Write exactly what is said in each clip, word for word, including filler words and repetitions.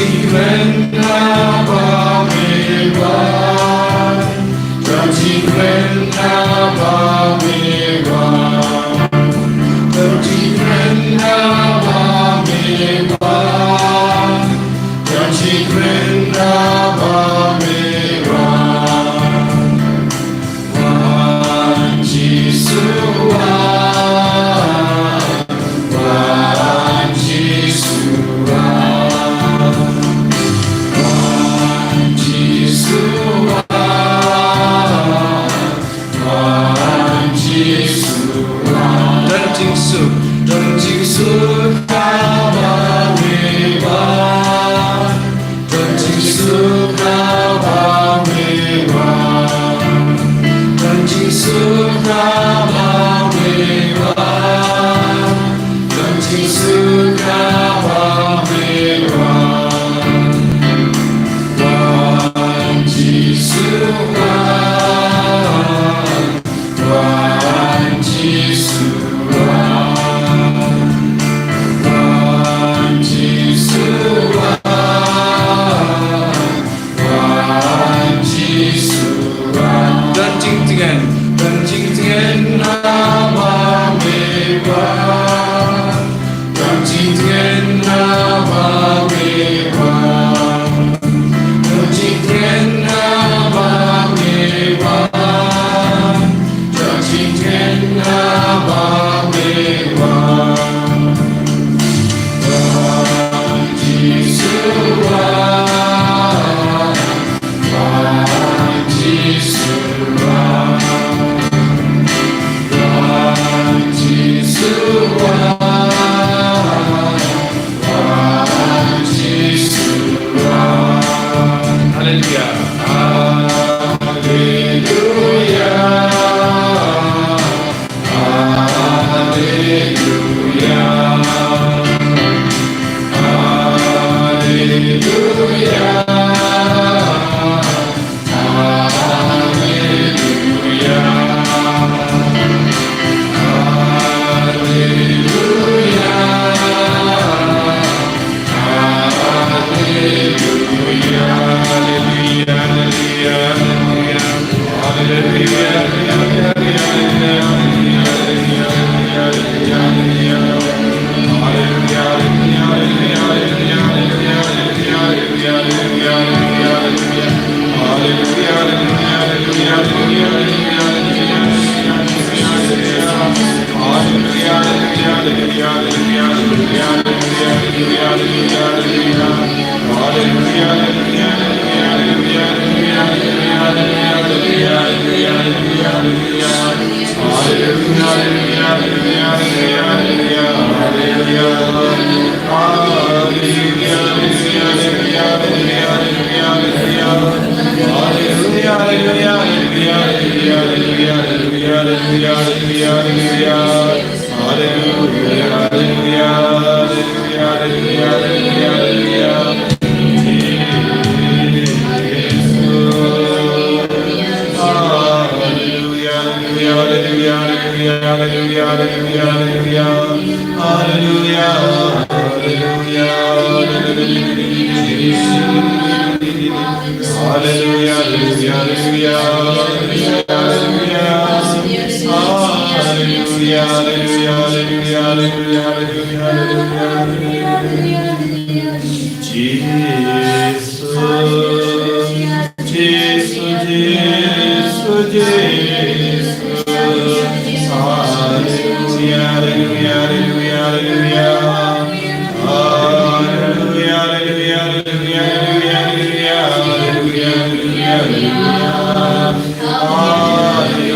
Kren haba me wan. Don jingkren haba me wan. Don jingkren haba me wan. Don jingkren haba me wan. Wan Jisu wan. Wan Jisu wan. Wan Jisu wan. Wan Jisu wan. Don jingsuk, don jingsuk haba me wan. Don jingsuk haba me wan. Don jingsuk haba me wan. Don jingsuk haba me wan. Wan Jisu wan. Wan Jisu wan. Wan Jisu wan. Wan Jisu wan. Don jingtngen, don jingtngen haba me wan. Don jingtngen haba me wan. Don jingtngen haba me wan. Don jingtngen haba me wan. Wan Jisu wan. Wan Jisu wan. Wan Jisu wan. Wan Jisu wan. Haleluya. Haleluya. Haleluya. Haleluya. Haleluya. Haleluya. Haleluya. Haleluya. Haleluya. Jisu, Jisu, Jisu, Jisu. Haleluya, haleluya, haleluya, haleluya. Haleluya, haleluya, haleluya. Haleluya, haleluya, haleluya. Haleluya, haleluya.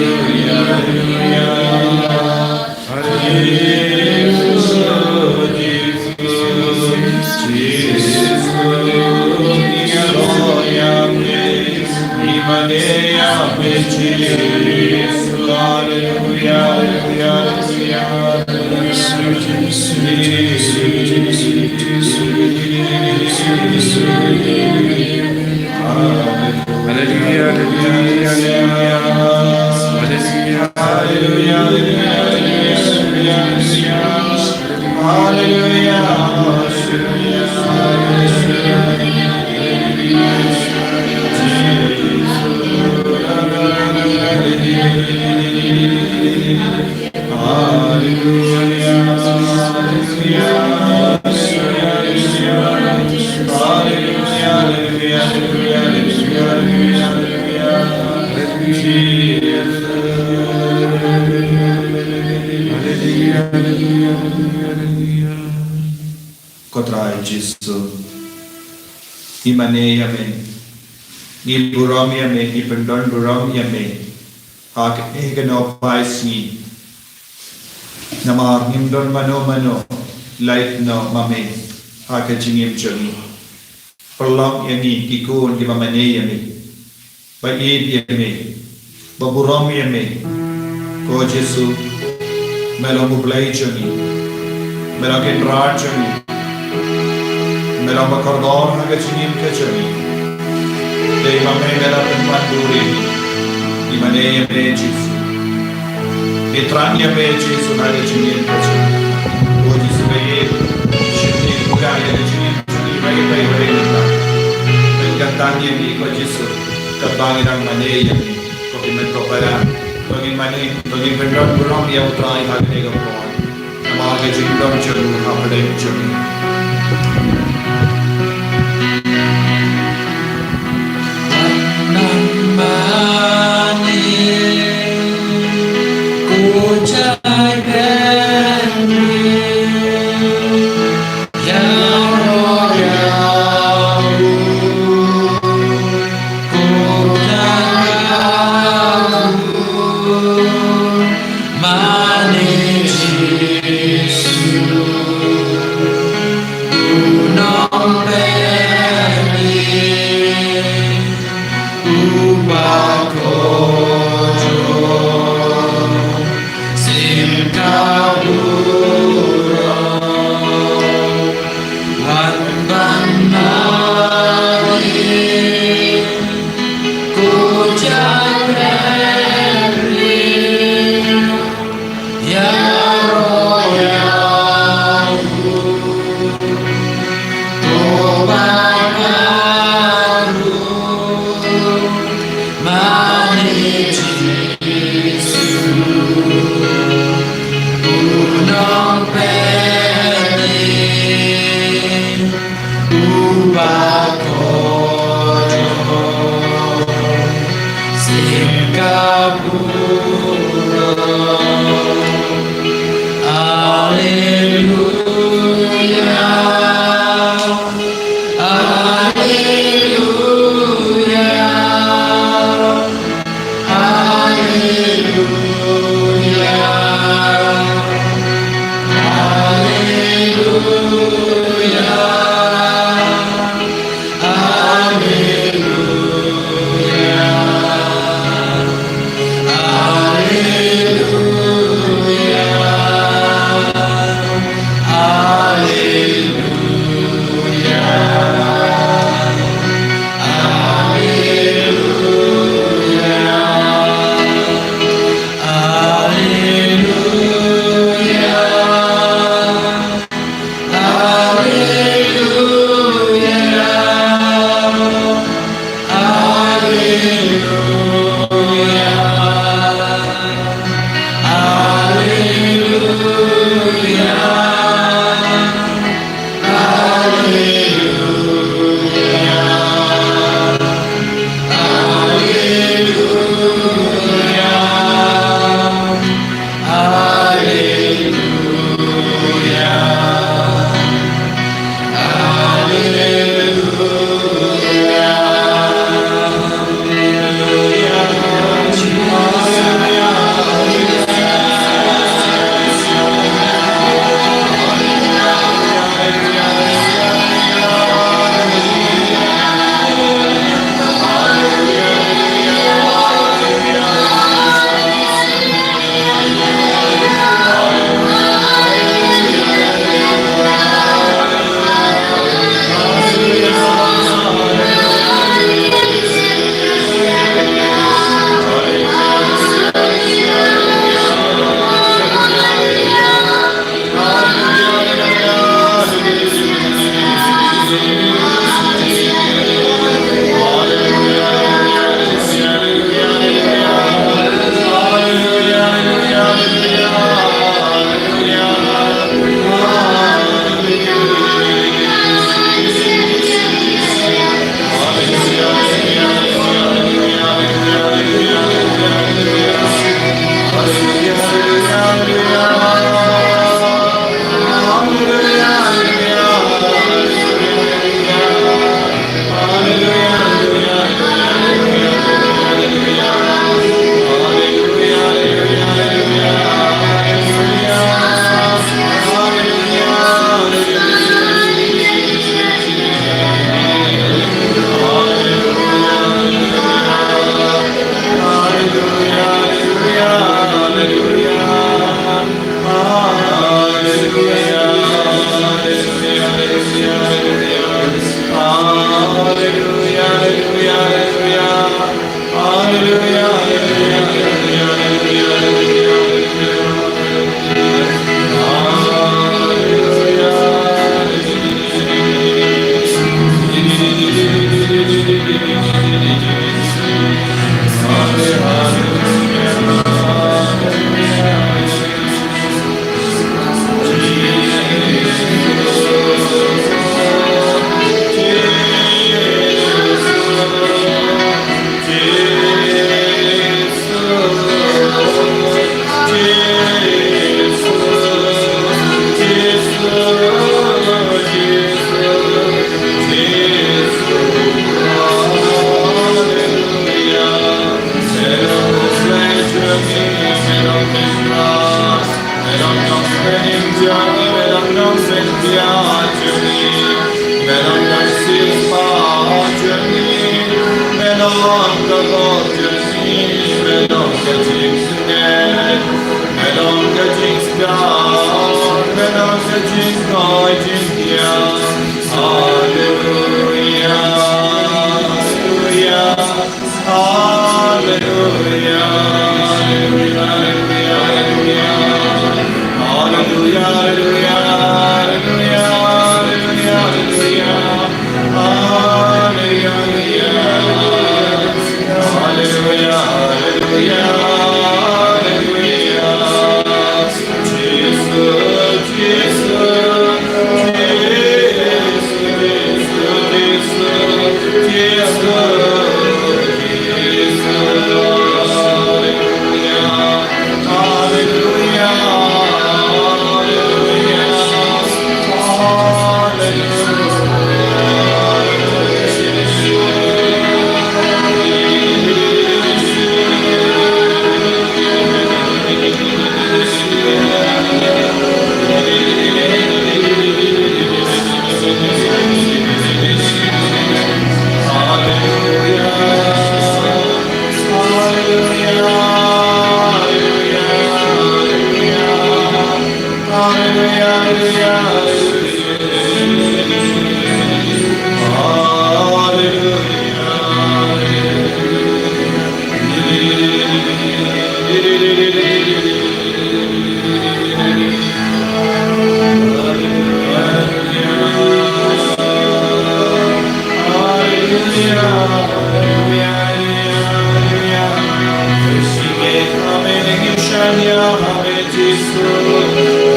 Hallelujah, hallelujah, hallelujah. Hallelujah, hallelujah, hallelujah. Hallelujah, hallelujah, hallelujah. Ko Trai Jisu, ngi mane ïa me, ngi burom ïa me, ngi pyndon burom ïa me ha kane ka nongpyni. Namar ngim don mano mano lait noh ma me ha ka jingim jong ngi. Pynlong ïa ngi ki khun kiba mane ïa me, ba ïeit ïa me, ba burom ïa me. Ko Jisu, me long U Blei jong ngi, me long Kynrad jong ngi, me long ba kordor ha ka jingim ka jong ngi. Dei ma me me la pynban burom. Ngi mane ïa me Jisu. Ngi thrang ïa me Jisu ha ka jingim ka jong ngi. Ko Jisu ba ïeit, shim ngi, pynkup ïa ka jingim jong ngi ba ïeit, ba ïeit, ba ïeit. Pynkyntang ïa ngi ko Jisu, katba ngi dang mane ïa me. Ko Kynrad, ko Para, ba ngin mane, ba ngin pyndon burom ïa U Trai ha kane ka por. Namar ka jingdon jong u hapdeng jong ngi. Hallelujah, hallelujah, hallelujah, hallelujah, hallelujah, hallelujah, hallelujah, hallelujah, hallelujah, hallelujah, hallelujah, hallelujah, hallelujah.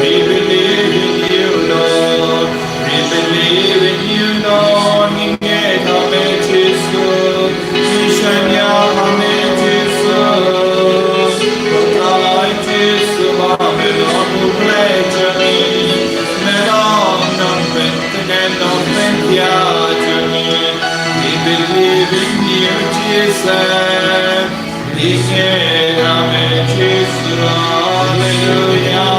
We believe in you, Lord. We believe in you, Lord. Ngi ngeit ha me Jisu. Ngi shaniah ha me Jisu. Ko Trai Jisu ba me long u Blei jong ngi. Me long nongpyntngen, nongpynïaid jong ngi. We believe in you, Jesus. We ngeit ha me Jisu. Hallelujah.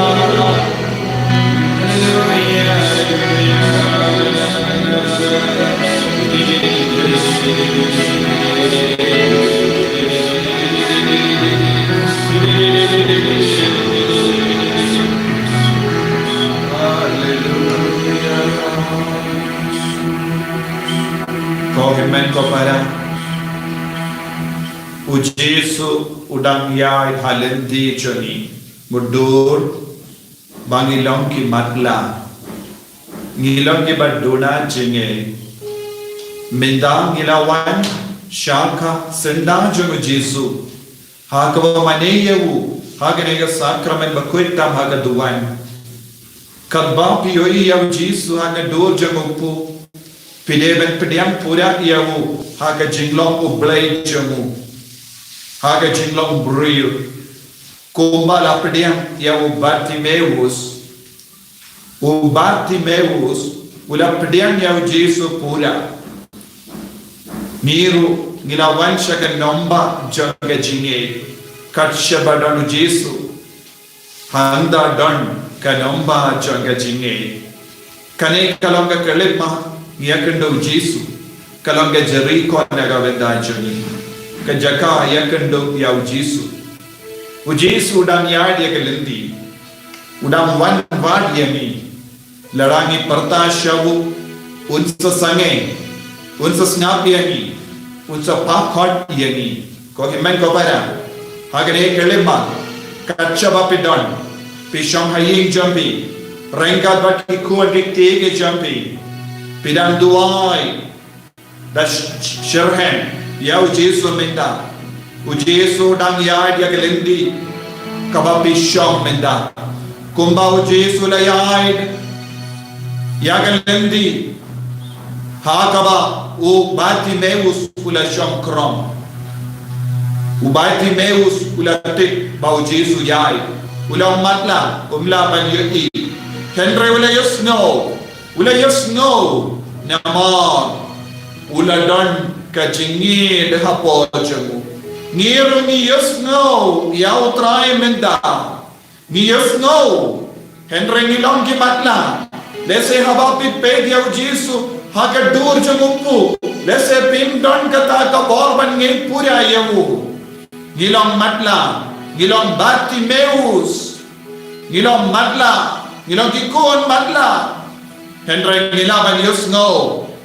Ko hynmen ko para, u Jisu u dang ïaid ha lynti jong ngi. Mutdur ba ngi long ki matlah, ngi long kiba duna jingngeit. Mynta ngi la wan sha ka syndah jong u Jisu, ha kaba mane ïa u ha kane ka sakramen bakhuid tam ha ka duwan. Katba phi ïohi ïa u Jisu ha ka dur jong u kpu, phi dei ban pdiang pura ïa u ha ka jinglong u Blei jong u, ha ka jinglong briew. Kumba la pdiang ïa u Bartimeus. U Bartimeus u la pdiang ïa u Jisu pura. Ngi ruh ngi la wan sha ka nomba jong ka jingngeit. Kat shaba don u Jisu, hangta don ka nomba jong ka jingngeit. Kane ka long ka khyllipmat ïa kynduh u Jisu. Ka long ka jingkyrkhu na ka bynta jong ngi. Ka jaka ïa kynduh ïa u Jisu. U Jisu u dang ïaid ïa ka lynti. U dang wan wad ïa ngi. Lada ngi pyrta sha u, un sa sangeh. Un sa sngap ïa ngi, un sa pah khot ïa ngi. Ko hynmen ko para, ha kane ka khyllipmat, kat shaba phi don, phi shong ha ïing jong phi, ryngkat bad ki khun ki kti ki jong phi, phi dang duwai da sh-, sh-, shyrkhei ïa u Jisu mynta. U Jisu dang ïaid ïa ka lynti kaba phi shong mynta, kumba u Jisu la ïaid ïa ka lynti ha kaba u Bartimeus u la shong khrom. U Bartimeus u la tip ba u Jisu ïaid, u la ong, "Matlah, um lah ban ïohi." Hynrei u la ïohsngew, u la ïohsngew namar u la don ka jingngeit hapoh jong u. Ngi ruh ngi ïohsngew ïa u Trai mynta. Ngi ïohsngew, hynrei ngi long ki matlah. Lehse haba phi peit ïa u Jisu ha ka dur jong u kpu, lehse phim don kata ka bor ban ngeit pura ïa u. Ngi long matlah, ngi long Bartimeus. Ngi long matlah, ngi long ki khun matlah. Hynrei ngi lah ban ïohsngew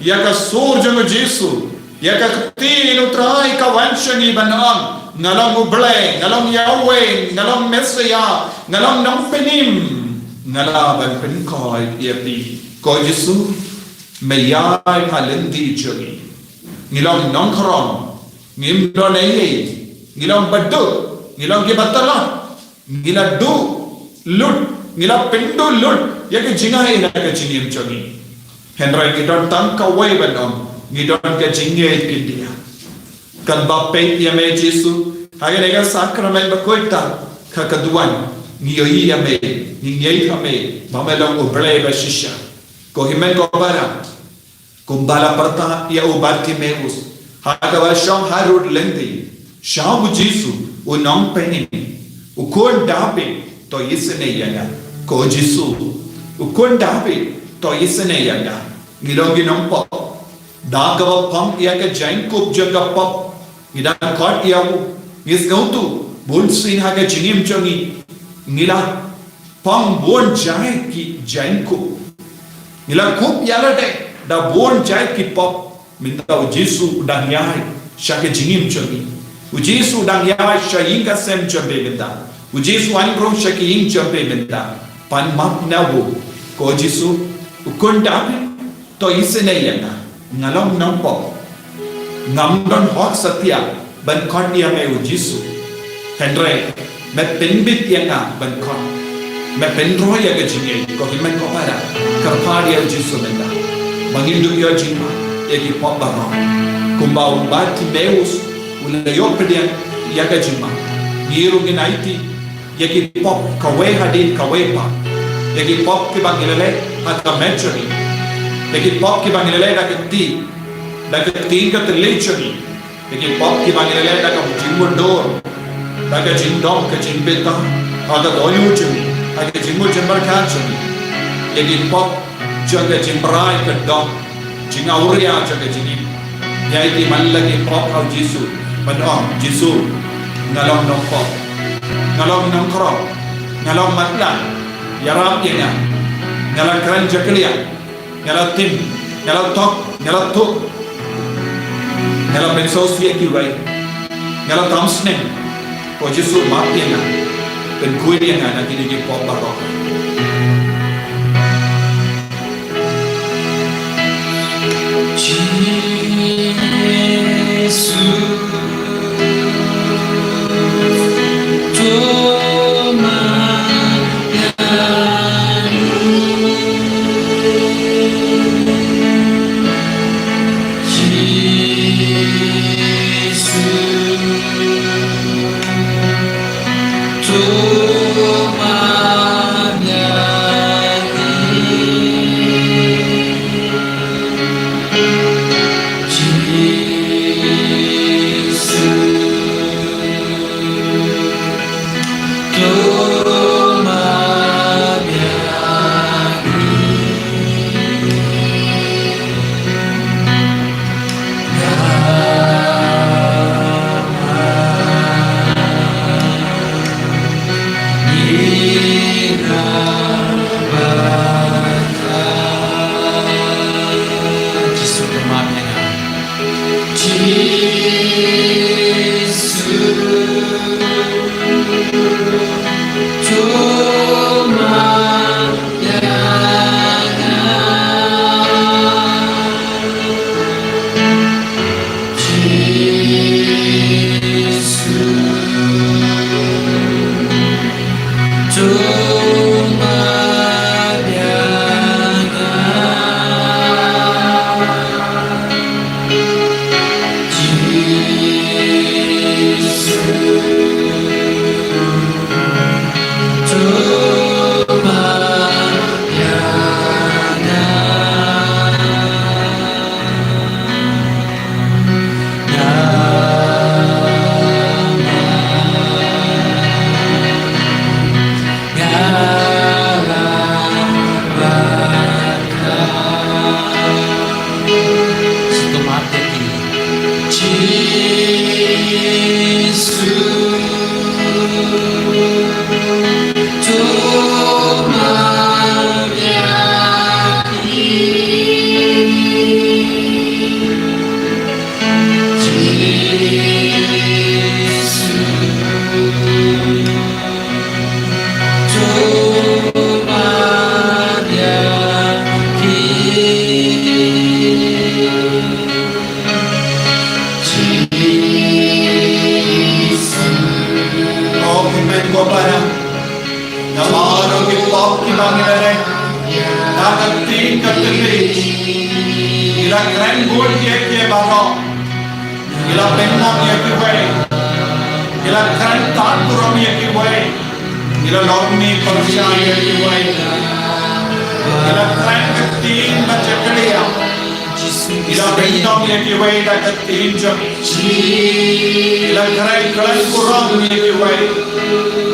ïa ka sur jong u Jisu, ïa ka ktien u Trai ka wan sha ngi ban ong, "Nga long U Blei, nga long Yahweh, nga long Messiah, nga long Nongpynim, nga lah ban pynkoit ïa phi." Ko Jisu, me ïaid ha lynti jong ngi. Ngi long nongkhrom, ngim don ei ei, ngi long baduk, ngi long kiba tlot. Ngi la duh lut, ngi la pynduh lut ïa ka jingai na ka jingim jong ngi. Hynrei ngi don tang kawei ban ong, ngi don ka jingngeit khyndiat. Katba peit ïa me Jisu ha kane ka sakramen bakhuid, ha ka duwan, ngi ïohi ïa me, ngi ngeit ha me ba me long U Blei ba shisha. Ko hynmen ko para, kumba la pyrta ïa u Bartimeus ha kaba shong harud lynti sha u Jisu, "U Nongpynim, U Khun Dabid, to isynei ïa nga." Ko Jisu, "U Khun Dabid, to isynei ïa nga." Ngi long ki nongpop. Da kaba phong ïa ka jaiñkup jong ka pop, ngi dang khot ïa u. Ngi sngewthuh, bunsien ha ka jingim jong ngi, ngi la phong bun jait ki jaiñkup. Ngi la kup ïa lade da bun jait ki pop. Mynta u Jisu u dang ïaid sha ka jingim jong ngi. U Jisu u dang ïaid sha ïing ka sem jong phi mynta. U Jisu u wan ruh sha ki ïing jong phi mynta. Pan map na u. Ko Jisu, U Khun Dabid, to isynei ïa nga. Nga long nongpop. Ngam don hok satia ban khot ïa me, U Jisu. Hynrei me pynbit ïa nga ban khot. Me pynroi ïa ka jingngeit. Ko hynmen ko para, kyrpad ïa U Jisu mynta ba ngin dup ïoh jingma ïa ki pop baroh. Kumba u Bartimeus u la ïoh pdiang ïa ka jingma, ngi ruh ngin aiti ïa ki pop kawei hadien kawei pat. Ïa ki pop kiba ngi la leh ha ka met jong ngi. Ïa ki pop kiba ngi la leh da ka kti, da ka ktien ka thylliej jong ngi. Ïa ki pop kiba ngi la leh da ka jingmutdur, da ka jingdom ka jingbit, ha ka dohnud jong ngi, ha ka jingmut jingpyrkhat jong ngi. Ïa ki pop jong ka jingmrai ka dom, jingawria jong ka jingim. Ngi aiti man la ki pop ha u Jisu, ban ong, Jisu, nga long nongpop, nga long nongkhraw, nga long matlah, ïarap ïa nga, nga la kren jaklia, nga la tim, nga la tok, nga la tuk, nga la pynsngewsih ïa kiwei, nga la tam sneng. Ko Jisu, map ïa nga, pynkhuid ïa nga na kine ki pop baroh. Jisu, to map ïa ngi. Jisu, to map ïa ngi. Jisu, to map ïa ngi. Nga Ko Kynrad ko para, namar ki pop kiba ngi la leh, na ka ktien ka tynrai, ngi la kren bun ïa ki baroh. Ngi la pynmong ïa kiwei. Ngi la kren tad burom ïa kiwei. Ngi la longmih pyrshah ïa kiwei. Ngi la kren ka ktien ba jakhlia. Ngi la pynmong ïa kiwei da ka ktien jong ngi. Ngi la kren khlem burom ïa kiwei.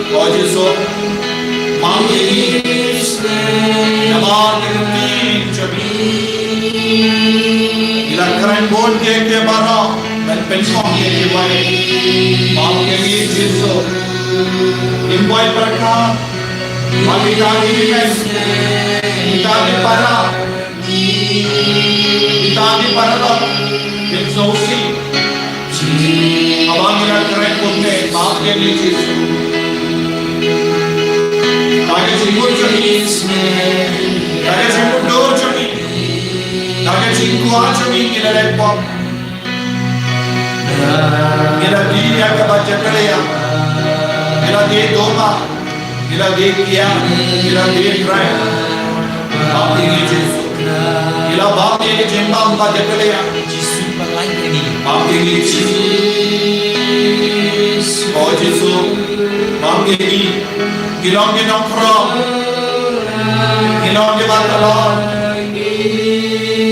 O Jisu, map ïa ngi. Namar ka ktien jong ngi. Ngi la kren bun ïa ki baroh ban pynmong ïa kiwei. Map ïa ngi Jisu. Ngim poi pyrkhat ba kita ki hynmen, kita ki para, kita ki paralok kin sngewsih. Haba ngi la kren kumne, map ïa ngi Jisu. Da ka jingmut jong ngi, da ka jingmutdur jong ngi, da ka jingkwah jong ngi ngi la leh pop. Ngi la die ïa kaba jakhlia, ngi la die duma, ngi la die kiar, ngi la die trai. Map ïa ngi Jisu. Ngi la bam ïa ka jingbam ba jakhlia. Jisu, pynlait ïa ngi. Map ïa ngi Jisu. O Jisu, map ïa ngi. Ngi long ki nongkhrong. Ngi long kiba tlot.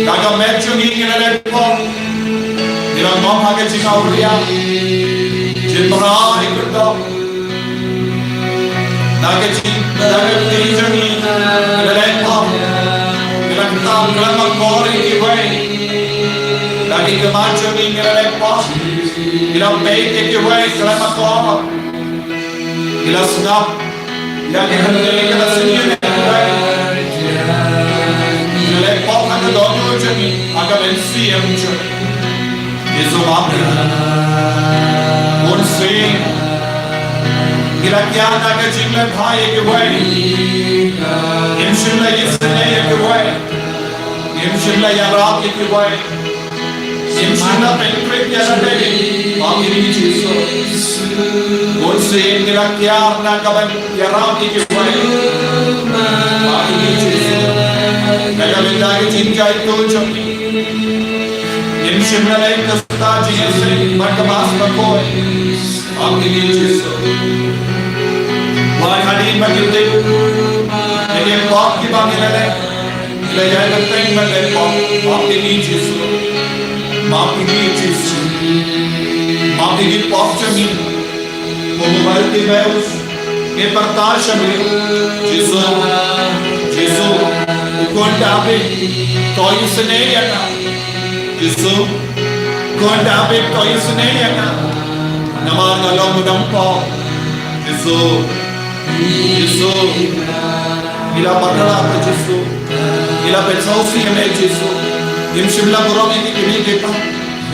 Da ka met jong ngi ngi la leh pop. Ngi la ngop ha ka jingawria, jingpra, jingkyndong. Da ka jing, da ka ktien jong ngi ngi la leh pop. Ngi la kyntam khlem akor ïa kiwei. Da ki khmat jong ngi ngi la leh pop. Ngi la peit ïa kiwei khlem akor. Ngi la sngap ïa ki hynmen, ngi la sngewsih ïa kiwei. Ngi la leh pop ha ka dohnud jong ngi, ha ka mynsiem jong ngi. Jisu, map ïa ngi. Bun sien ngi la kiar da ka jingleh bha ïa kiwei. Ngim shym la isynei ïa kiwei. Ngim shym la ïarap ïa kiwei. Ngim shym la pynkreh ïa lade. Map ïa ngi Jisu. Bun sien ngi la kiar na ka ban ïarap ïa kiwei. Map ïa ngi Jisu. Na ka bynta ka jingjaituh jong ngi, ngim shym la leh ka stad jingïaseng bad ka bas ka koi. Map ïa ngi Jisu. Wat hadien ba ngi tip ïa ki pop kiba ngi la leh, ngi la ïai bteng ban leh pop. Map ïa ngi Jisu. Map ïa ngi Jisu. Map ïa ki pop jong ngi. Kum u Bartimeus, ngi pyrta sha me. Jisu, Jisu, u khun Dabid, to isynei ïa nga. Jisu, khun Dabid, to isynei ïa nga. Namar nga long u nongpop. Jisu, Jisu. Ngi la bakla ïa me Jisu. Ngi la pynsngewsih ïa me Jisu. Ngim shym la burom ïa kine ki pop.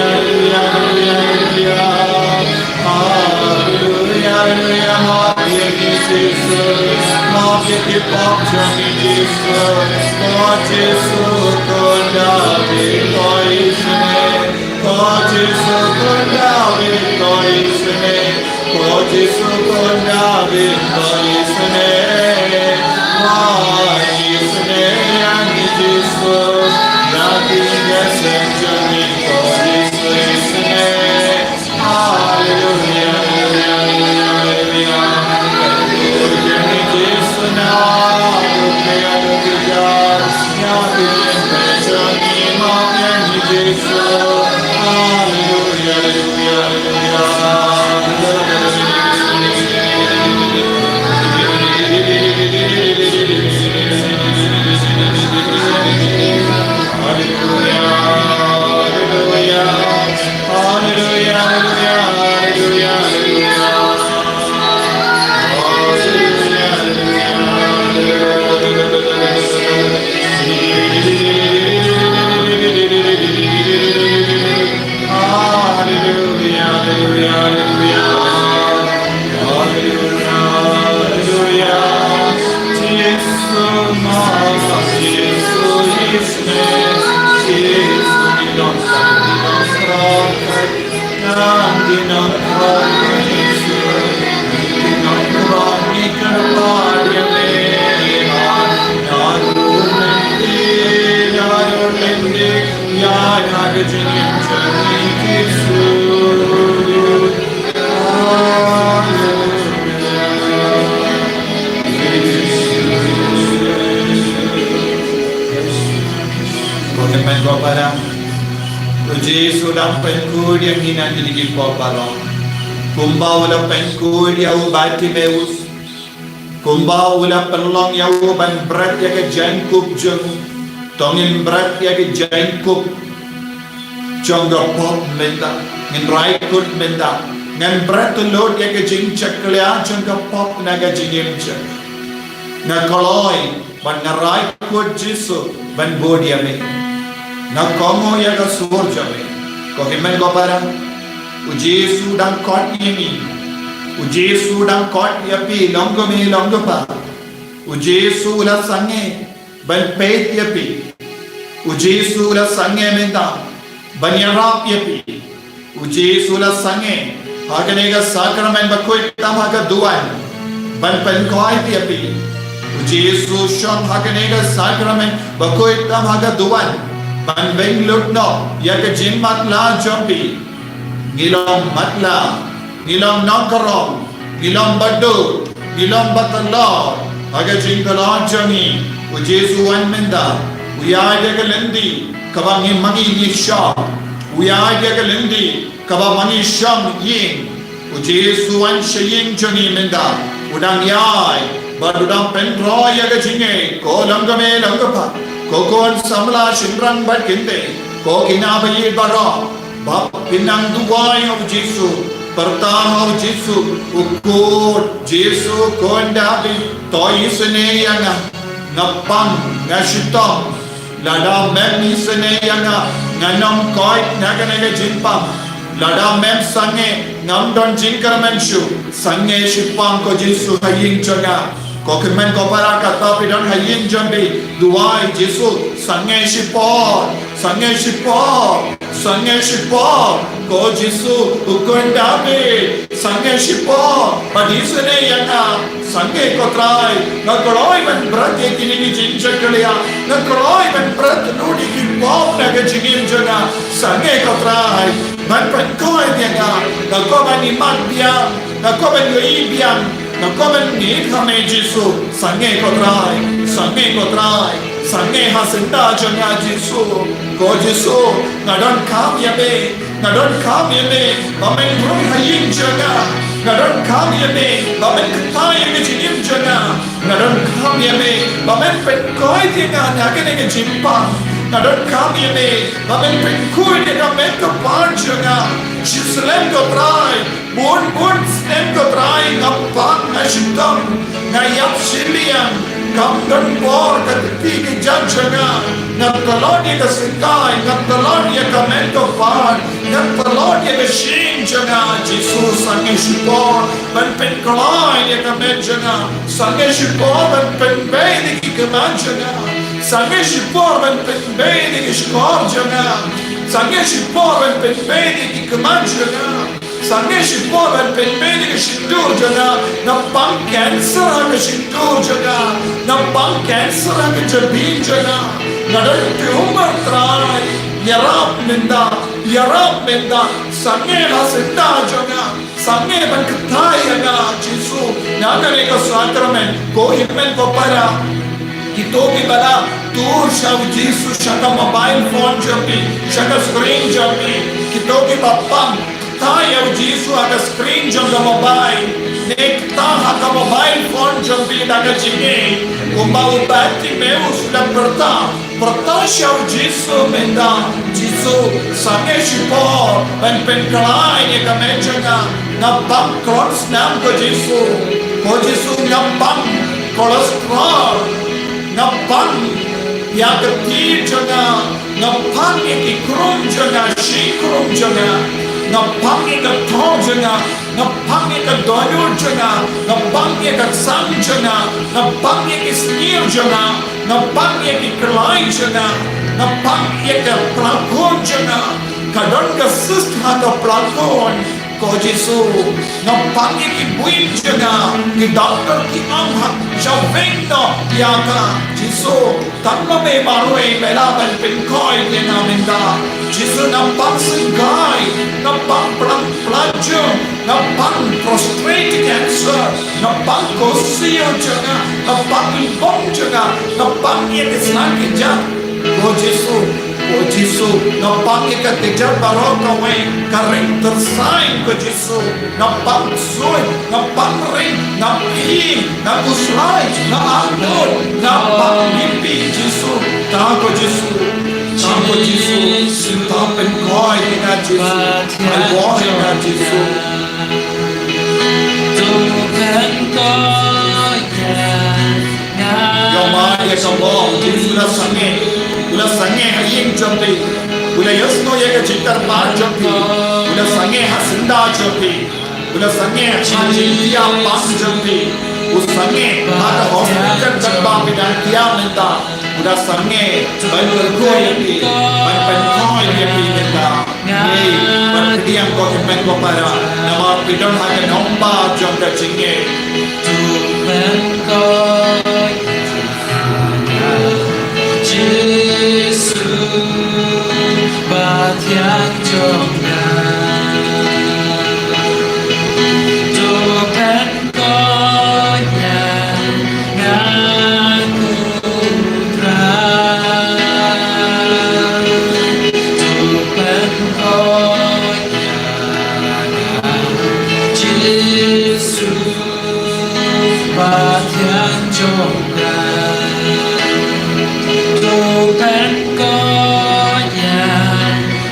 Haleluya, haleluya, haleluya. Haleluya, haleluya. Maaf ïa ngi Jisu. Maaf ïa ki pop jong ngi Jisu. Ko Jisu, Khun Dabid, to isynei. Ko Jisu, Khun Dabid, to isynei. Ko Jisu, Khun Dabid, to isynei. Wah, isynei ïa ngi Jisu. Ïa ki ïing ki sem jong ngi, to Jisu isynei. Haleluya, haleluya, haleluya, haleluya. Pynkup ïa ngi Jisu na, ïa ngi Jisu. Haleluya, haleluya, haleluya. Haleluya, haleluya. Haleluya, haleluya, haleluya, haleluya. Haleluya, haleluya, haleluya. Haleluya, haleluya, haleluya. Haleluya, haleluya. Jisu ma, Jisu isynei, Jisu ngi don, ngi don, ngi don, Jisu, ngi don, ngi kyrpad ïa me. Naduh mynta, naduh mynta, ïa ka jingim jong ngi Jisu. Ko hynmen ko para, u Jisu u dang pynkut ïa ngi na kine ki por baroh. Kumba u la pynkut ïa u Bartimeus, kumba u la pynlong ïa u ban bret ïa ka jaiñkup jong u. To ngin bret ïa ka jaiñkup jong ka pop mynta. Ngin rai kut mynta. Ngan bret lut ïa ka jingjakhlia jong ka pop na ka jingim jong nga. Nga kloi bad nga rai kut Jisu ban bud ïa me. Nga kohnguh ïa ka sur jong me. Ko hynmen ko para, u Jisu u dang khot ïa ngi. U Jisu u dang khot ïa phi, long ko me, long ko pa. U Jisu u la sangeh ban peit ïa phi. U Jisu u la sangeh mynta ban ïarap ïa phi. U Jisu u la sangeh ha kane ka sakramen ba khuid tam ha ka duwan ban pynkoit ïa phi. U Jisu u shong ha kane ka sakramen ba khuid tam ha ka duwan ban weng lut noh ïa ka jingmatlah jong phi. Ngi long matlah, ngi long nongkyrhong, ngi long baduk, ngi long batalor ha ka jingkhlaiñ jong ngi. U Jisu u wan mynta, u ïaid ïa ka lynti kaba ngi ma ngi ngi shong. U ïaid ïa ka lynti kaba ma ngi shong ïing. U Jisu u wan sha ïing jong ngi mynta, u dang ïaid bad u dang pynroi ïa ka jingngeit. Ko long ka mei long ka pa, ko khun samla shynrang bad kynthei, ko kine ba ïeit baroh, ba pynang duwai ha u Jisu, pyrta ha u Jisu, u khun Jisu, khun Dabid, to isynei ïa nga. Nga pang, nga shitom. Lada mem isynei ïa nga, ngan ym koit na kane ka jingpang. Lada mem sangeh, ngam don jingkyrmen shuh. Sangeh shipang ko Jisu ha ïing jong nga. Ko kmen ko para, kata phi don ha ïing jong phi, duwai Jisu, sangeh shipor, sangeh shipor, sangeh shipor. Ko Jisu, u khun Dabid, sangeh shipor. Bad isynei ïa nga, sangeh ko Trai. Nga kloi ban bret ïa kine ki jingjakhlia. Nga kloi ban bret lut ïa ki pop na ka jingim jong nga. Sangeh ko Trai. Ban pynkoit ïa nga. Nga kwah ban ïa mat biang. Nga kwah ban ïohi biang. Nga kwah ban ngeit ha me Jisu. Sangeh ko Trai. Sangeh ko Trai. Sangeh ha syndah jong nga Jisu. Ko Jisu, nga donkam ïa me. Nga donkam ïa me ba men rung ha ïing jong nga. Nga donkam ïa me ba men kyntait ïa ka jingim jong nga. Nga donkam ïa me ba men pynkoit ïa nga na kane ka jingpang. Nga donkam ïa me ba men pynkhuid ïa ka met ka par jong nga. Shi slem ko Trai, bun bun snem ko Trai, nga pang, nga shitom, nga ïap shiliang, kam don por ka kti ka jait jong nga. Nga tlot ïa ka sitai, nga tlot ïa ka met ka par, nga tlot ïa ka shyieng jong nga. Jisu, sangeh shipor ban pynkylla ïa ka met jong nga. Sangeh shipor ban pynbeit ïa ki khmat jong nga. Sangeh shipor ban pynbeit ïa ki shkor jong nga. Sangeh shipor ban pynbeit ïa ki khmat jong nga. Sangeh shipor ban pynbeit ïa ka shyntur jong nga. Nga pang cancer ha ka shyntur jong nga. Nga pang cancer ha ka jabieng jong nga. Nga don tumor Trai. Ïarap mynta. Ïarap mynta. Sangeh ha syndah jong nga. Sangeh ban kyntait ïa nga Jisu. Na kane ka sakramen. Ko hynmen ko para. Kito kiba la tur sha u Jisu sha ka mobile phone jong phi, sha ka screen jong phi. Kito kiba pang, kyntait ïa u Jisu ha ka screen jong ka mobile. Ne kyntait ha ka mobile phone jong phi da ka jingïeit. Kumba u Bartimeus u la pyrta, pyrta sha u Jisu mynta. Jisu, sangeh shipor ban pynkylla ïa ka met jong nga. Nga pang klong snam ko Jisu. Ko Jisu, nga pang cholesterol. Nga pang ïa ka kti jong nga. Nga pang ïa ki khrum jong nga, shi khrum jong nga. Nga pang ïa ka thoh jong nga. Nga pang ïa ka dohnud jong nga. Nga pang ïa ka sang jong nga. Nga pang ïa ki snier jong nga. Nga pang ïa ki khlaiñ jong nga. Nga pang ïa ka plakon jong nga. Ka don ka cyst ha ka plakon. Ko Jisu, nga pang ïa ki buin jong nga, ki doktor ki ong ha, sha weng noh ïa ka. Jisu, tang ma me marwei me lah ban pynkoit ïa nga mynta. Jisu, nga pang syngkai, nga pang plang plajung, nga pang prostate cancer, nga pang kosir jong nga, nga pang lymbong jong nga, nga pang ïa ki sla ki jat. Ko Jisu, ko Jisu, nga pang ïa ka kjat baroh kawei, ka ring tyrsaiñ ko Jisu, nga pang suiñ, nga pang ring, nga phi, nga khuslai, nga angnud, nga pang lipi Jisu, ta ko Jisu, ta ko Jisu, ta pynkoit ïa nga Jisu, ai wor ïa nga Jisu. Ïoh ma ïa ka bor, Jisu u la sangeh, u la sangeh ha ïing jong phi, u la ïohsngew ïa ka jingkyrpad jong phi, u la sangeh ha syndah jong phi, u la sangeh ha jingïapang jong phi, u sangeh ha ka hospital katba phi dang ïa mynta, u la sangeh ban pynkoit ïa phi, ban pynkoit ïa phi mynta. Ei, ban pdiang ko hynmen ko para, namar phi don ha ka nongbar jong ka jingngeit. To pynkoit ïa nga, Jisu bathiang jong nga. To pynkoit ïa nga ko Trai. To pynkoit ïa nga, Jisu bathiang jong nga. To pynkoit ïa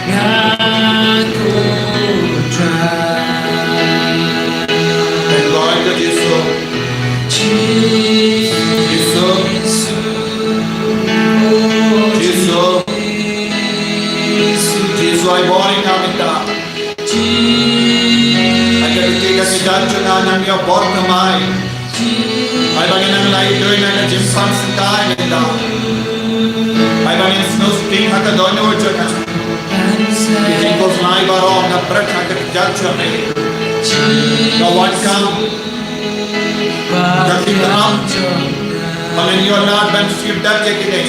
nga nang ïa bor thymmai. Ai ba ngin nang lai doi na ka jingpang sngewthuh mynta. Ai ba ngin sngewsih ha ka dohnud jong nga. Ki jingkhuslai baroh nga pret ha ka kjat jong me. Nga wan kam. Nga ki ram. Ba ngin ïoh lad ban sngewthuh ïa kine.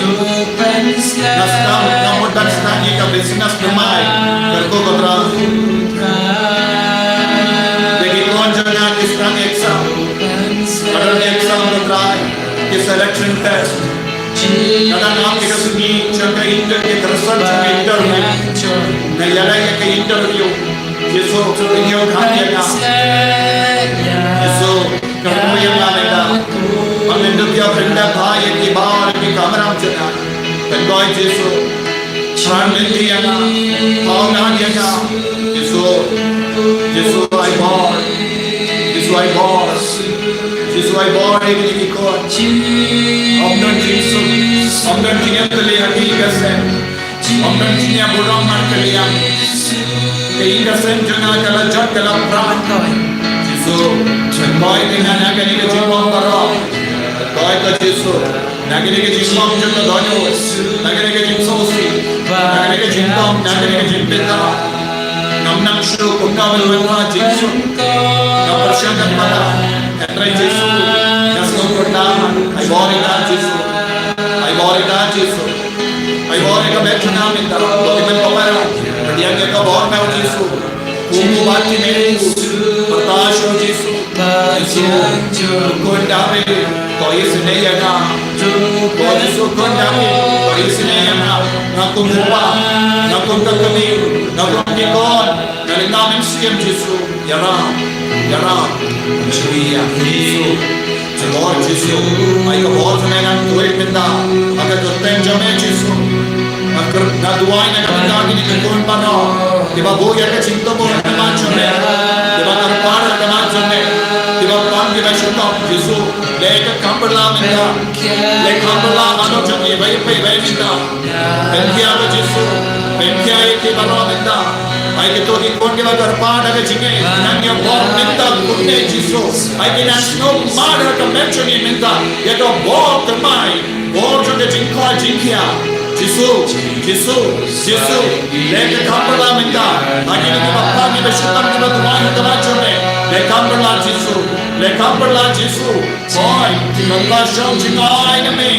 Nga sdang, nga mut ban sdang ïa ka business thymmai. Kyrkhu ko Trai. Ïa ki khun jong nga ki sdang exam. Ka don exam ko Trai. Ki selection test. Ka don ap ïa ka sngi jong ka inter-, ïa ka result jong ka interview. Nga ïaleh ïa ka interview. Jisu, pynïoh kham ïa nga. Jisu, kyrkhu ïa nga mynta. Ba ngin dup ïa pyndonkam ïa ki bar ïa ki kamram jong nga. Pynkoit Jisu. Thrang lynti ïa nga. Paw nang ïa nga. Jisu. Jisu ai bor. Jisu ai bor. Jisu ai bor ïa kine ki khun. Ym don jingsuk. Ym don jingïatylli ha ki ka seng. Ym don jingïaburom markylliang. Ka ïing ka sem jong nga ka la jot ka la pran. Jisu, pynkoit ïa nga na kane ka jingbymman baroh. Pynkoit ko Jisu. Na kane ka jingbymman jong ka dohnud. Na kane ka jingsngewsih. Na kane ka jingdom, na kane ka jingpyndonkam. Ngam nang shuh kumno ban wanrah jingsuk. Nga pyrshang ka para. Hynrei Jisu, nga sngewkordor. Ai bor ïa nga Jisu. Ai bor ïa nga Jisu. Ai bor ïa ka met jong nga mynta, to ki men pynpaw. Pdiang ïa ka bor na u Jisu. Kum u Bartimeus, pyrta sha u Jisu. Jisu, u khun Dabid, to isynei ïa nga. Ko Jisu khun Dabid, to isynei ïa nga. Nga kum u kpa, nga kum ka kmie, nga kum ki khun, nga lyngba mynsiem Jisu. Ïarap, ïarap, ïarap, Jisu. Ka bor Jisu, ai ka bor jong me nang tuid mynta ha ka kyrteng jong me Jisu. Nga kyrpad, nga duwai na ka bynta kine ki khun baroh kiba buh ïa ka jingtbit ha khmat jong me, kiba kyrpad ha khmat jong me, kiba pang kiba shitom Jisu. Leh ka kam bylla mynta, leh kam bylla ha ka jong iwei pa iwei mynta. Pynkhia ko Jisu, pynkhia ïa ki baroh mynta. Ai kito ki khun kiba kyrpad ha ka jingngeit, nang ïa bor mynta kumne Jisu. Ai ki nang sngewbha ha ka met jong ngi mynta ïa ka bor thymmai, bor jong ka jingkoit jingkhiah. Jisu, Jisu, Jisu, leh ka kam bylla mynta. Ai kine kiba pang kiba shitom kiba duwai ha ka met jong me, leh kam bylla Jisu, leh kam bylla Jisu. Poi, kynmaw shong jngai na me.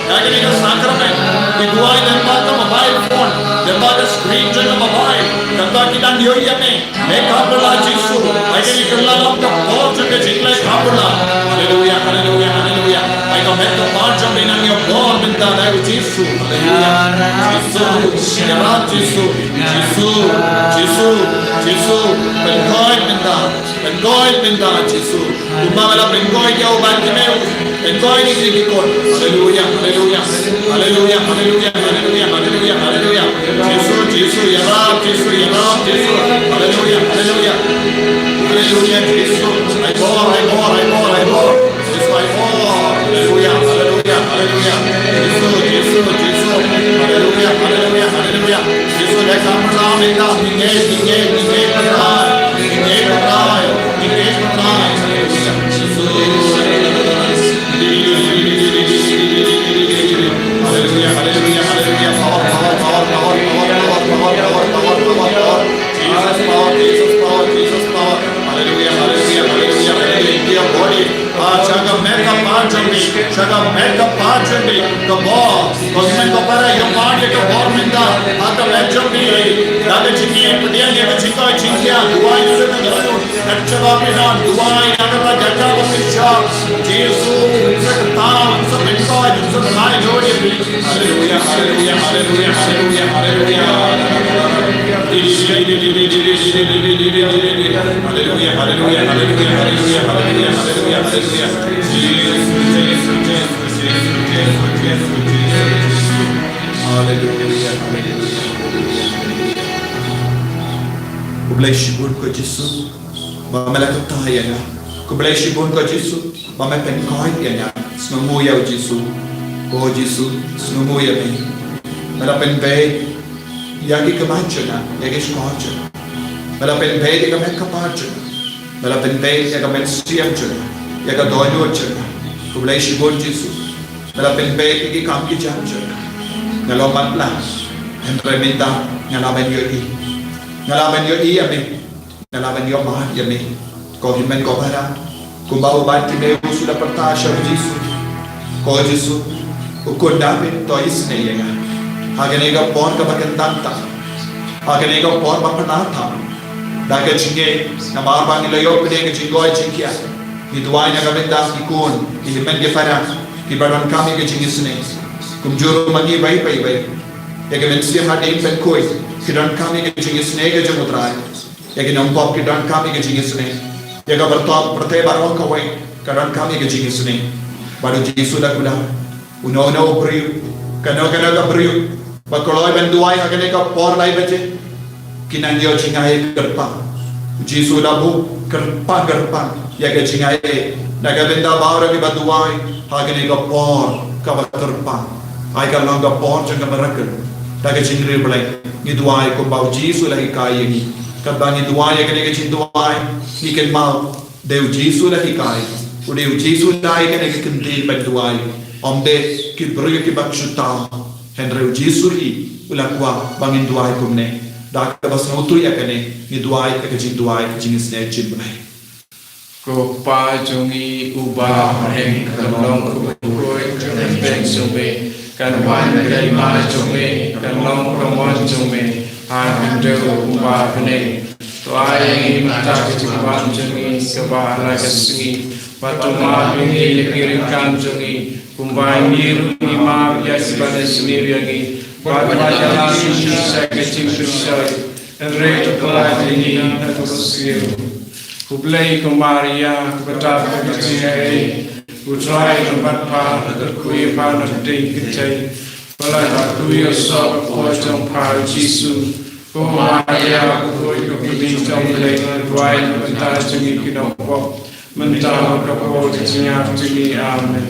Ïa kane ka sakramen. Ki duwai lyngba ka mobile phone, lyngba ka screen jong ka mobile. Kata ki dang ïohi ïa me. Leh kam bylla Jisu. Ai kane ka lad ka bor jong ka jingleh kam bylla. Haleluya, haleluya, haleluya. Ai ka met ka bor jong me nang ïa bor mynta da u Jisu. Haleluya. Jisu, ïarap Jisu. Jisu, Jisu, Jisu. Pynkoit mynta. Pynkoit mynta Jisu. Kumba me la pynkoit ïa u Bartimeus. Pynkoit ïa ki khun. Haleluya, haleluya. Haleluya, haleluya, haleluya, haleluya, haleluya. Jisu, Jisu, ïarap, Jisu, ïarap, Jisu. Haleluya, haleluya. Haleluya, Jisu. Ai bor, ai bor, ai bor, ai bor. Jisu ai bor. Haleluya, haleluya, haleluya. Jisu, Jisu, Jisu. Haleluya, haleluya, haleluya. Jisu, leh kam bylla mynta, ngi ngeit, ngi ngeit, ngi ngeit, Trai. Ngi ngeit, Trai. Ngi ngeit, Trai. Haleluya. Jisu. Haleluya, haleluya, haleluya. Power, power, power. Jesus power, Jesus power, Jesus power. Haleluya, haleluya, haleluya, haleluya. Into your body. Ah, sha ka met ka bor jong me, sha ka met ka bor jong me, ka bor. Ko hynmen ko para, ïa bor ïa ka bor mynta, ha ka met jong me. Da ka jingim, pdiang ïa ka jingkoit jingkhiah, duwai ïa ka jingkoit, ka jabab ïa ka duwai, ïa ka jaka ba pynshong. Jisu, sa ka tau, sa pynkoit, sa pynlait ïa me. Haleluya, haleluya, haleluya, haleluya, haleluya. Haleluya, haleluya, haleluya, haleluya, haleluya, haleluya. Jisu, Jisu, Jisu, Jisu, Jisu, Jisu, Jisu. Haleluya, haleluya. Khublei shibun ko Jisu. Ba me la kata ïa nga. Khublei shibun ko Jisu. Ba me pynkoit ïa nga. Sngewnguh ïa u Jisu. Ko Jisu, sngewnguh ïa me. Me la pynbeit ïa ki khmat jong nga, ïa ki shkor jong nga. Me la pynbeit ïa ka met ka bor jong nga. Me la pynbeit ïa ka mynsiem jong nga, ïa ka dohnud jong nga. Khublei shibun Jisu. Me la pynbeit ïa ki kam ki jam jong nga. Nga long matlah. Hynrei mynta nga lah ban ïohi. Nga lah ban ïohi ïa me. Nga lah ban ïohmad ïa me. Ko hynmen ko para, kumba u Bartimeus u la pyrta sha u Jisu. Ko Jisu, u khun Dabid, to isynei ïa nga. Ha kane ka por kaba kyntang tam, ha kane ka por ba pynthame tam, da ka jingngeit, namar ba ngi la ïoh pdiang ka jingkoit jingkhiah, ngi duwai na ka bynta ki khun, ki hynmen ki para, kiba donkam ïa ka jingisynei. Kumjuh ruh ma ngi iwei pa iwei, ïa ka mynsiem hadien ban khuid, ki donkam ïa ka jingisynei ka jong U Trai. Ïa ki nongpop ki donkam ïa ka jingisynei. Ïa ka pyrthei, pyrthei baroh kawei ka donkam ïa ka jingisynei. Bad u Jisu u la kular, uno uno u briew, kano kano ka briew ba kloi ban duwai ha kane ka por lai baje, kin nang ïoh jingaiei kyrpang. U Jisu u la buh kyrpang kyrpang ïa ka jingaiei na ka bynta baroh kiba duwai ha kane ka por kaba kyrpang. Ai kan long ka por jong ka miracle. Da ka jingriewblei ngi duwai kumba u Jisu u la hikai ïa ngi. Katba ngi duwai ïa kane ka jingduwai, ngi kynmaw, dei u Jisu u la hikai. U dei u Jisu u la ai kane ka kyntien ban duwai. Ym dei ki briew kiba shu thaw. Hynrei u Jisu hi u la kwah ba ngin duwai kumne. Da kaba sngewthuh ïa kane, ngi duwai ïa ka jingduwai ka jingisynei jingblei. Ko Kpa jong ngi uba ha bneng, kan long ka kyrteng jong me, kan wan ka hima jong me, kan long ka mon jong me ha ka khyndew kumba ha bneng. To ai ïa ngi mynta ka jingbam jong ngi kaba ha la ka sngi, bad to map ïa ngi ïa ki ryngkat jong ngi, kumba ngi ruh ngi map ïa kiba la sniew ïa ngi, bad wat ïalam ïa ngi sha ka jingpyrshah, hynrei to pynlait ïa ngi na ka bymsniew. Khublei ko Maria, kaba don ka jingaiei, U Trai u don bad pha, pha kyrkhu ïa pha na pdeng ki kynthei, bad la kyrkhu ïa u soh ka kpoh jong pha u Jisu. Ko Maria, ka kyrkhu ka kmie jong U Blei, duwai na ka bynta jong ngi ki nongpop, mynta bad ha ka por ka jingïap jong ngi. Amen.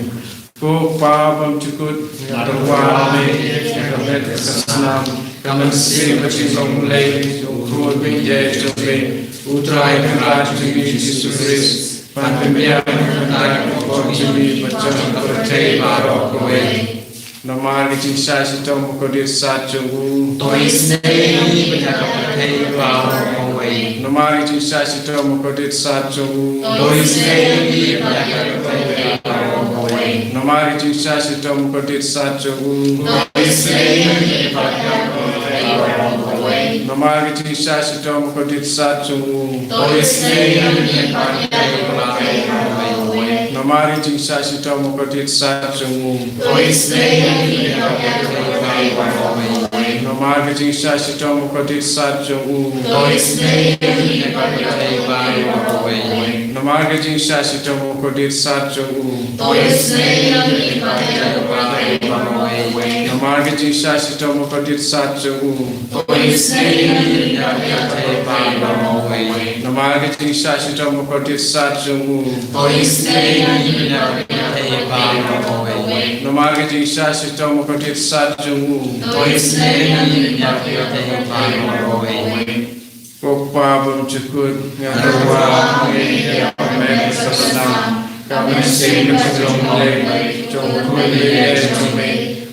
Ko Kpa bymjukut, nga tyrwa ha me, ïa ka met ka snam, ka mynsiem bad ka jinglong Blei jong u Khun baieit jong me, U Trai Kynrad jong ngi Jisu Khrist, ban pynbiang na ka bynta ka kpoh jong ngi bad jong ka pyrthei baroh kawei. Namar ka jingshah shitom bakordit sat jong u. To isynei ïa ngi bad ïa ka pyrthei baroh kawei. Namar ka jingshah shitom bakordit sat jong u. To isynei ïa ngi bad ïa ka pyrthei baroh kawei. Namar ka jingshah shitom bakordit sat jong u. To isynei ïa ngi bad ïa ka pyrthei baroh kawei. Namar ka jingshah shitom bakordit sat jong u. To isynei ïa ngi bad ïa ka pyrthei baroh kawei. Namar ka jingshah shitom bakordit sat jong u. To isynei ïa ngi bad ïa ka pyrthei baroh kawei. Namar ka jingshah shitom bakordit sat jong u. To isynei ïa ngi bad ïa ka pyrthei baroh kawei. Namar ka jingshah shitom bakordit sat jong u. To isynei ïa ngi bad ïa ka pyrthei baroh kawei. Namar ka jingshah shitom bakordit sat jong u. To isynei ïa ngi bad ïa ka pyrthei baroh kawei. Namar ka jingshah shitom bakordit sat jong u. To isynei ïa ngi bad ïa ka pyrthei baroh kawei. Namar ka jingshah shitom bakordit sat jong u. To isynei ïa ngi bad ïa ka pyrthei baroh kawei. Ko Kpa bymjukut, nga tyrwa ha me, ïa ka met ka snam, ka mynsiem ka jinglong Blei jong u Khun baieit jong me,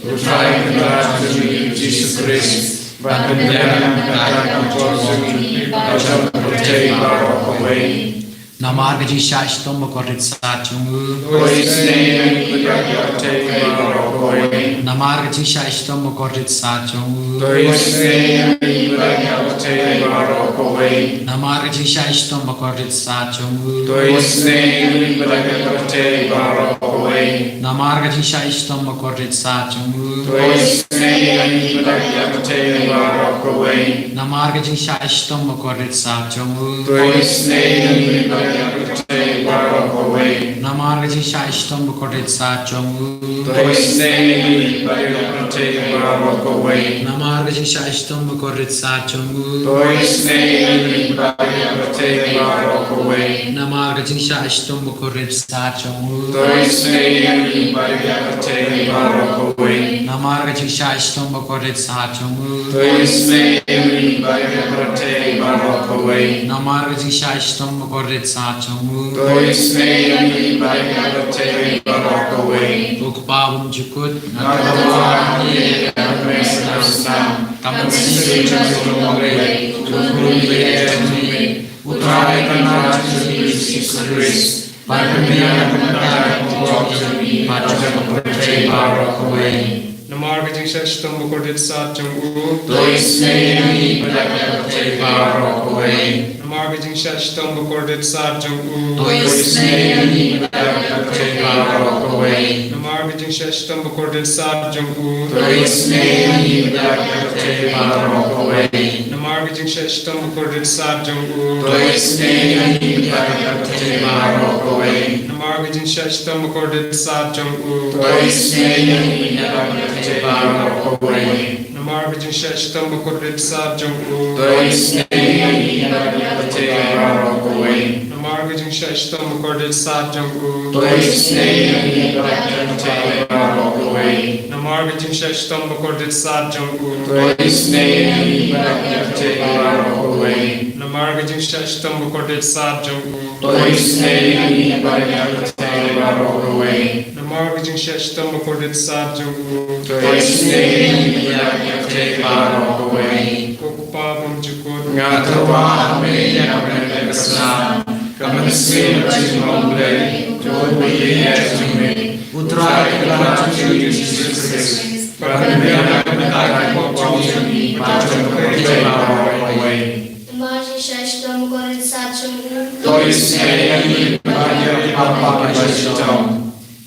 U Trai Kynrad jong ngi Jisu Khrist, ban pynbiang na ka bynta ka kpoh jong ngi bad jong ka pyrthei baroh kawei. Namar ka jingshah shitom bakordit sat jong u. To isynei ïa ngi bad ïa ka pyrthei baroh kawei. Namar ka jingshah shitom bakordit sat jong u. To isynei ïa ngi bad ïa ka pyrthei baroh kawei. Namar ka jingshah shitom bakordit sat jong u. To isynei ïa ngi bad ïa ka pyrthei baroh kawei. Namar ka jingshah shitom bakordit sat jong u. To isynei ïa ngi bad ïa ka pyrthei baroh kawei. Namar ka jingshah shitom bakordit sat jong u. To isynei ïa ngi bad ïa ka pyrthei baroh kawei. Namar ka jingshah shitom bakordit sat jong u. To isynei ïa ngi bad ïa ka pyrthei baroh kawei. Namar ka jingshah shitom bakordit sat jong u. To isynei ïa ngi bad ïa ka pyrthei baroh kawei. Namar ka jingshah shitom bakordit sat jong u. To isynei ïa ngi bad ïa ka pyrthei baroh kawei. Namar ka jingshah shitom bakordit sah jong u. To isynei ïa ngi bad ïa ka pyrthei baroh kawei. Namar ka jingshah shitom bakordit sah jong u. To isynei ïa ngi bad ïa ka pyrthei baroh kawei. Ko Kpa bymjukut. Nga kyrpad ïa ka mynsiem. Ka mynsiem jong u Blei. U Trai ka Kynrad jong ngi Jisu Khrist. Ban pynbiang ïa ka bynta jong u bad jong ka pyrthei baroh kawei. Namar ka jingshah shitom bakordit sah jong u. To isynei ïa ngi bad ïa ka pyrthei baroh kawei. Namar ka jingshah shitom bakordit sah jong u. To isynei ïa ngi bad ïa ka pyrthei baroh kawei. Namar ka jingshah shitom bakordit sah jong u. To isynei ïa ngi bad ïa ka pyrthei baroh kawei. Namar ka jingshah shitom bakordit sah jong u. To isynei ïa ngi bad ïa ka pyrthei baroh kawei. Namar ka jingshah shitom bakordit sah jong u. To isynei ïa ngi bad ïa ka pyrthei baroh kawei. Namar ka jingshah shitom bakordit sah jong u. To isynei ïa ngi bad ïa ka pyrthei baroh kawei. Namar ka jingshah shitom bakordit sah jong u. To isynei ïa ngi bad ïa ka pyrthei baroh kawei. Namar ka jingshah shitom bakordit sah jong u. To isynei ïa ngi bad ïa ka pyrthei baroh kawei. Namar ka jingshah shitom bakordit sah jong u. To isynei ïa ngi bad ïa ka pyrthei baroh kawei. Namar ka jingshah shitom bakordit sah jong u. To isynei ïa ngi bad ïa ka pyrthei baroh kawei. Ko Kpa bymjukut. Nga kyrpad ïa ka mynsiem. Ka mynsiem jong u Blei. Ko Blei jong ngi. U Trai ka Kynrad jong ngi Jisu Khrist. Ban pynbiang ïa ka bynta jong u bad jong ka pyrthei baroh kawei. Namar ka jingshah shitom bakordit sah jong u. To isynei ïa ngi bad ïa ka pyrthei baroh kawei.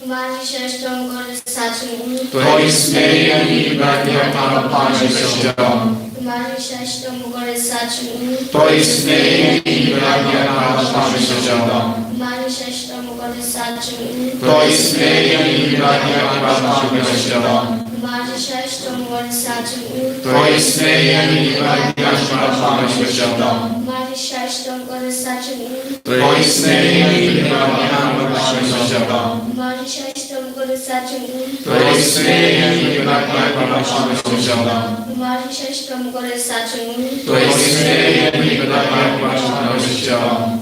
Namar ka jingshah shitom bakordit sah jong u. To isynei ïa ngi bad ïa ka pyrthei baroh kawei. Namar ka jingshah shitom bakordit sah jong u. To isynei ïa ngi bad ïa ka pyrthei baroh kawei. Namar ka jingshah shitom bakordit sah jong u. To isynei ïa ngi bad ïa ka pyrthei baroh kawei. Namar ka jingshah shitom bakordit sah jong u. To isynei ïa ngi bad ïa ka pyrthei baroh kawei. Namar ka jingshah shitom bakordit sah jong u. To isynei ïa ngi bad ïa ka pyrthei baroh kawei. Namar ka jingshah shitom bakordit sah jong u. To isynei ïa ngi bad ïa ka pyrthei baroh kawei. Namar ka jingshah shitom bakordit sah jong u. To isynei ïa ngi bad ïa ka pyrthei baroh kawei.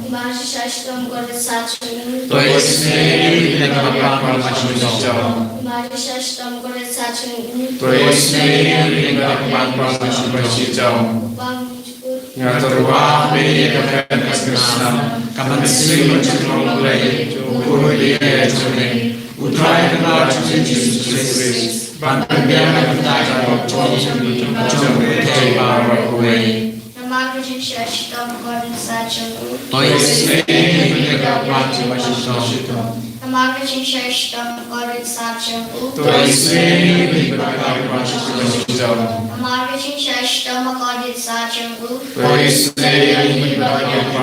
Namar ka jingshah shitom bakordit sah jong u. To isynei ïa ngi bad ïa ka pyrthei baroh kawei. Namar ka jingshah shitom bakordit sah jong u. To isynei ïa ngi bad ïa ka pyrthei baroh kawei. Bang Nga kyrpad ïa ka mynsiem. Ka mynsiem jong u Blei. Ko Blei jong ngi. U Trai ka Kynrad jong ngi Jisu Khrist. Ban pynbiang ïa ka bynta jong u bad jong ka pyrthei baroh kawei. Namar ka jingshah shitom bakordit sah jong u. To isynei ïa ngi bad ïa ka pyrthei baroh kawei. Namar ka jingshah shitom bakordit sah jong u. To isynei ïa ngi bad ïa ka pyrthei baroh kawei. Namar ka jingshah shitom bakordit sah jong u. To isynei ïa ngi bad ïa ka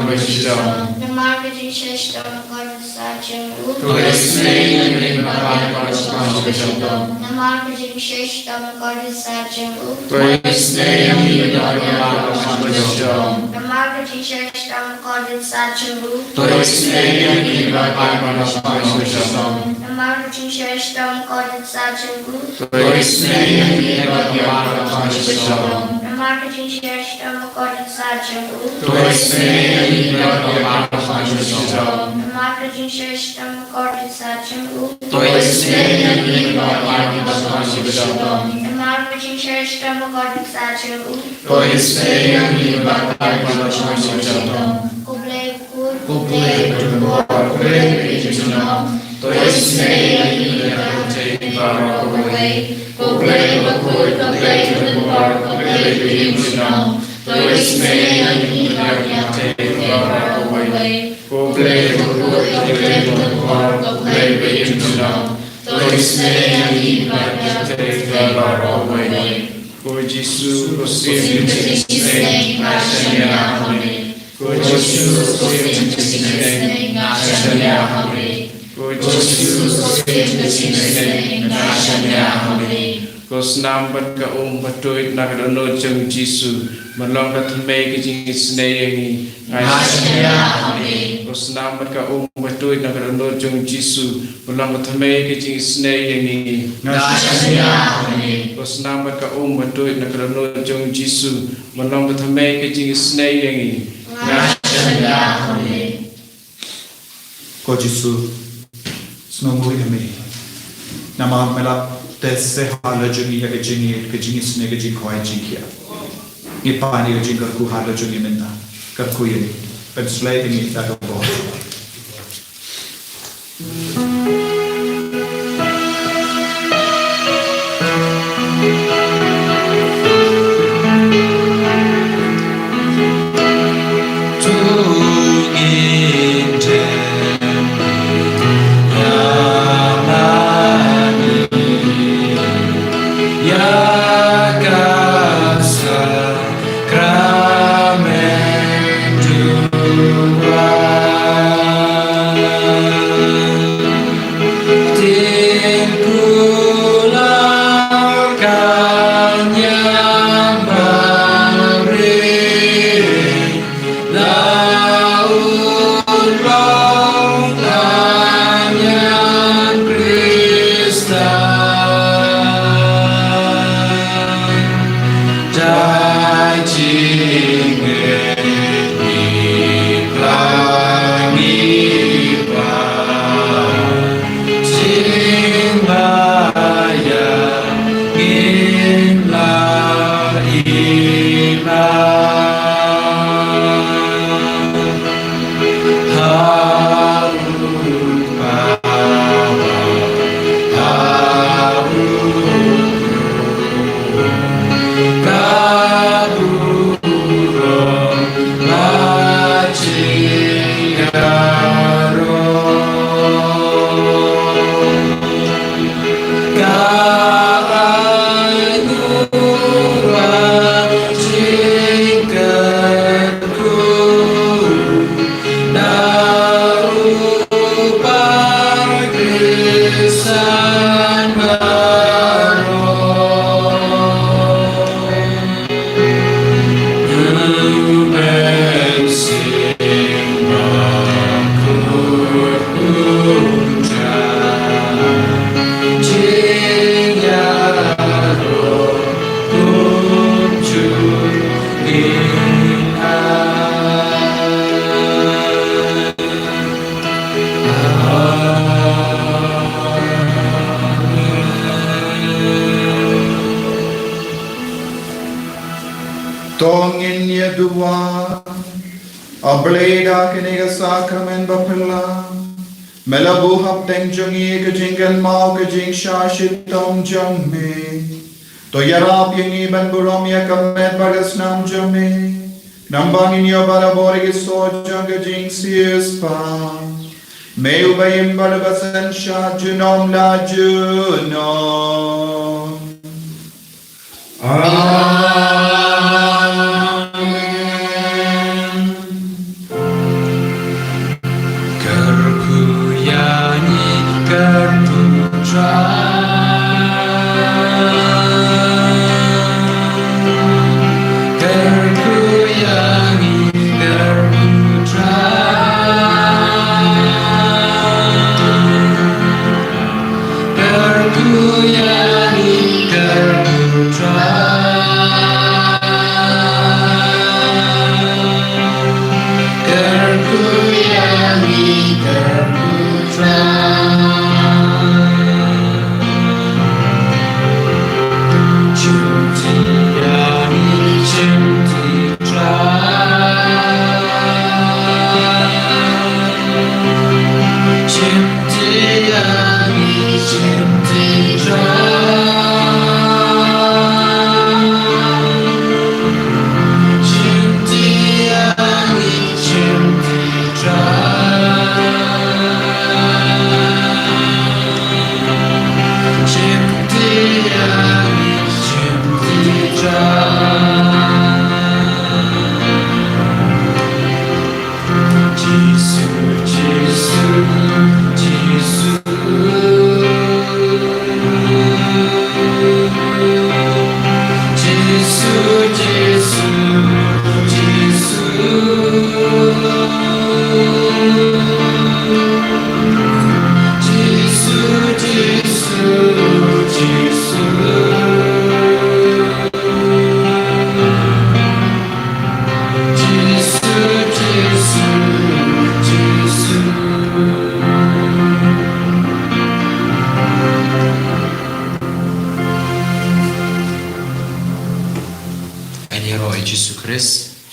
pyrthei baroh kawei. Namar ka jingshah shitom bakordit sah jong u. To isynei ïa ngi bad ïa ka pyrthei baroh kawei. Namar ka jingshah shitom bakordit sah jong u. To isynei ïa ngi bad ïa ka pyrthei baroh kawei. Namar ka jingshah shitom bakordit sah jong u. To isynei ïa ngi bad ïa ka pyrthei baroh kawei. Namar ka jingshah shitom bakordit sah jong u. To isynei ïa ngi bad ïa ka pyrthei baroh kawei. Namar ka jingshah shitom bakordit sah jong u. To isynei ïa ngi bad ïa ka pyrthei baroh kawei. Namar ka jingshah shitom bakordit sah jong u. To isynei ïa ngi bad ïa ka pyrthei baroh kawei. Namar ka jingshah shitom bakordit sah jong u. To isynei ïa ngi bad ïa ka pyrthei baroh kawei. Ko Blei Ko Blei, ko Blei, ko Blei, ko Blei, to isynei ïa ngi bad ïa ka pyrthei baroh kawei. Ko Blei, ko Blei, ko Blei, ko Blei, ko Blei, to isynei ïa ngi bad ïa ka pyrthei baroh kawei. Ko Blei, ko Blei, ko Blei, ko Blei, to isynei ïa ngi bad ïa ka pyrthei baroh kawei. Ko Jisu, ko Syiem jong ka jingisynei, nga shaniah ha me. Ko Jisu, ko Syiem jong ka jingisynei, nga shaniah ha me. Ko Jisu, ko Syiem jong ka jingisynei, nga shaniah ha me. Ko snam bad ka um ba tuid na ka dohnud jong u Jisu, ban long ka thymmei ka jingisynei ïa ngi, nga shaniah ha me. Ko snam bad ka um ba tuid na ka dohnud jong u Jisu, ba long ka thymmei ka jingisynei ïa ngi. Nga shaniah ha me. Ba snam bad ka um ba tuid na ka dohnud jong u Jisu, ba long ka thymmei ka jingisynei ïa ngi. Nga shaniah ha me. Ko Jisu, sngewnguh ïa me. Namar me la teh seh halor jong ngi ïa ka jingïeit, ka jingisynei, ka jingkhawai jingkhiah. Ngi pan ïa ka jingkyrkhu halor jong ngi mynta. Kyrkhu ïa ngi. Pynsleh ïa ngi da ka bor. To ngin ïa duwai. A Blei, da kane ka sakramen baphylla, me la buh hapdeng jong ngi ka jingkynmaw ka jingshah shitom jong me. To ïarap ïa ngi ban burom ïa ka met bad ka snam jong me, khnang ba ngin ïoh barabor ïa ki soh jong ka jingsiewspah. Me uba im bad uba synshar junom la junom. Amen. Kyrkhu ïa ngi, kyrkhu Trai. Kyrkhu ïa ngi, kyrkhu Trai. Kyrkhu ïa ngi, kyrkhu Trai.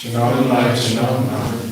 Junom la junom.